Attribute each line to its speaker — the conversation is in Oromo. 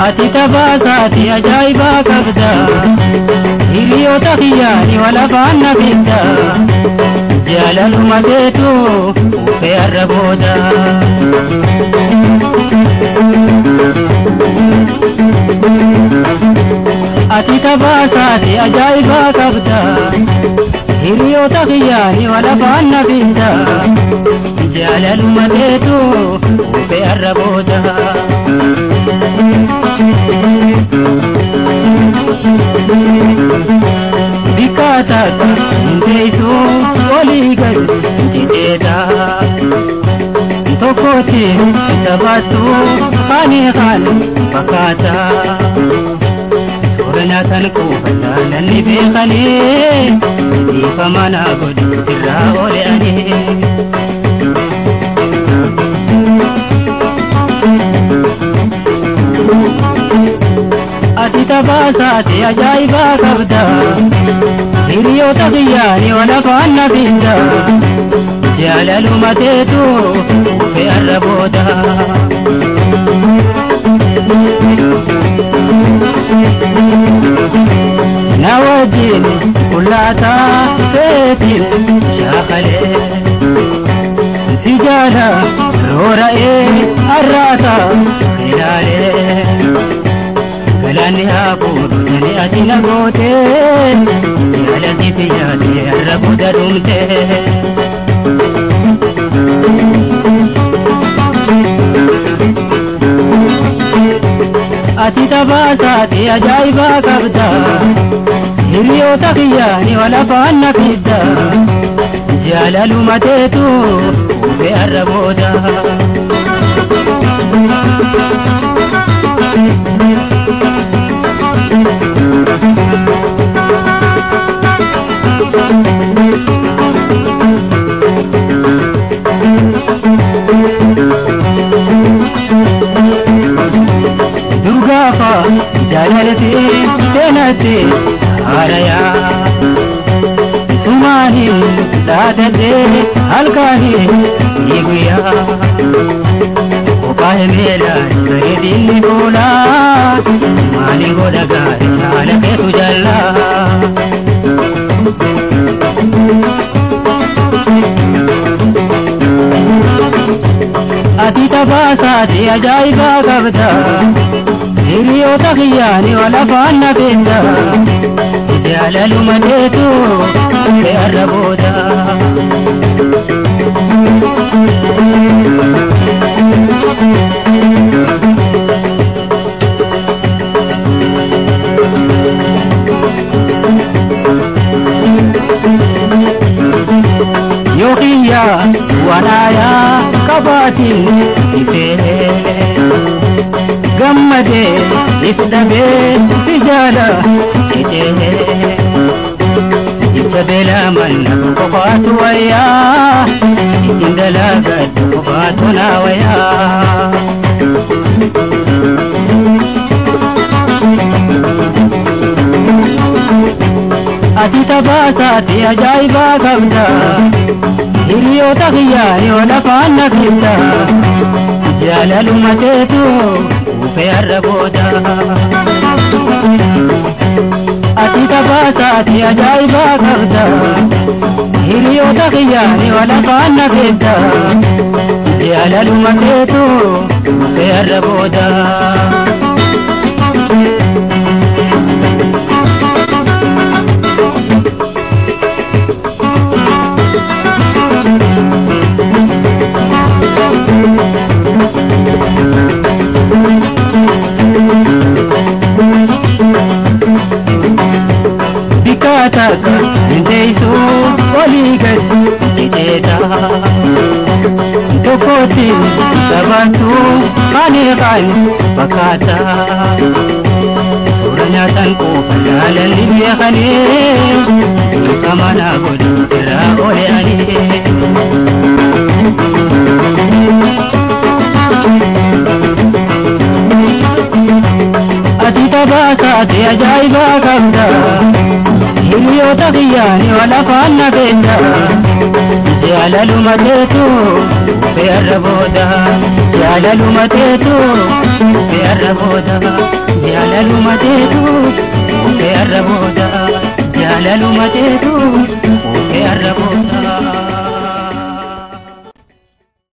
Speaker 1: Ati tabaasaati ajaa'ibaa qabda hiriyoota kiyyaani walafaan na fidda jaalaluma teetu uffee arra booda. Ati tabaasaati ajaa'ibaa qabda hiriyoota kiyyaani walafaan na fidda jaalaluma teetu uffee arra booda. Bikkaataka hinteessu olii gadi jejeeta tokkotti taphattu kaanii kaan fakkaata suura nyaatan quufata namni beekanii dhiifama naa godhu sirraa oole ani. Ati tabaasaati ajaa'ibaa qabda hiriyoota kiyyaani walafaan na fidda jaalaluma teetu uffee arra booda. Na wajjin qullaataa feetiin shaakalee si jaala roora'ee arraata ilaalee. Galaanni hafuuru sani ati na goote jaalalli si yaade arra booda dhumte. Ati tabaasaati ajaa'ibaa qabda hiriyoota kiyyaani walafaan na fidda jaalaluma teetu uffee arra booda. Durgaafa jaalalti seenatti haarayaa sumaanii dhaadadhee halkaanii ni guyyaa kophaa meelaan bareedinni fuulaa maaliin godha gaarii haala keetu jaallaa. Ati tabaasaati ajaa'ibaa qabda hiriyoota kiyyaani walafaan na fidda jaalaluma teetu uffee arra booda. Yoo kiyyaa walaayaa qabaatiin ifee gammadee if dhabee si jaala cecee jecha beelaa manna qofaatu wayyaa ittiin dalagadhu qofaatu naa wayyaa. Ati tabaasaati ajaa'ibaa qabda hiriyoota kiyyaani walafaan na fidda jaalaluma teetu uffee arra booda. Ati tabaasaati ajaa'ibaa qabda hiriyoota kiyyaani walafaan na fidda jaalaluma teetu uffee arra booda. Bikkaataka hinteessu olii gadi jejeeta tokkotti taphattu kaanii kaan fakkaata suura nyaatan quufa jaalalli beekanii dhiifama naa godhu irraa oole ani. Ati ajaa'ibaa qabda, hiriyoota kiyyaani wal afaan na keessa. Jaalaluma teetu fe'arra booda, jaalaluma teetu fe'arra booda, jaalaluma teetu fe'arra booda, jaalaluma teetu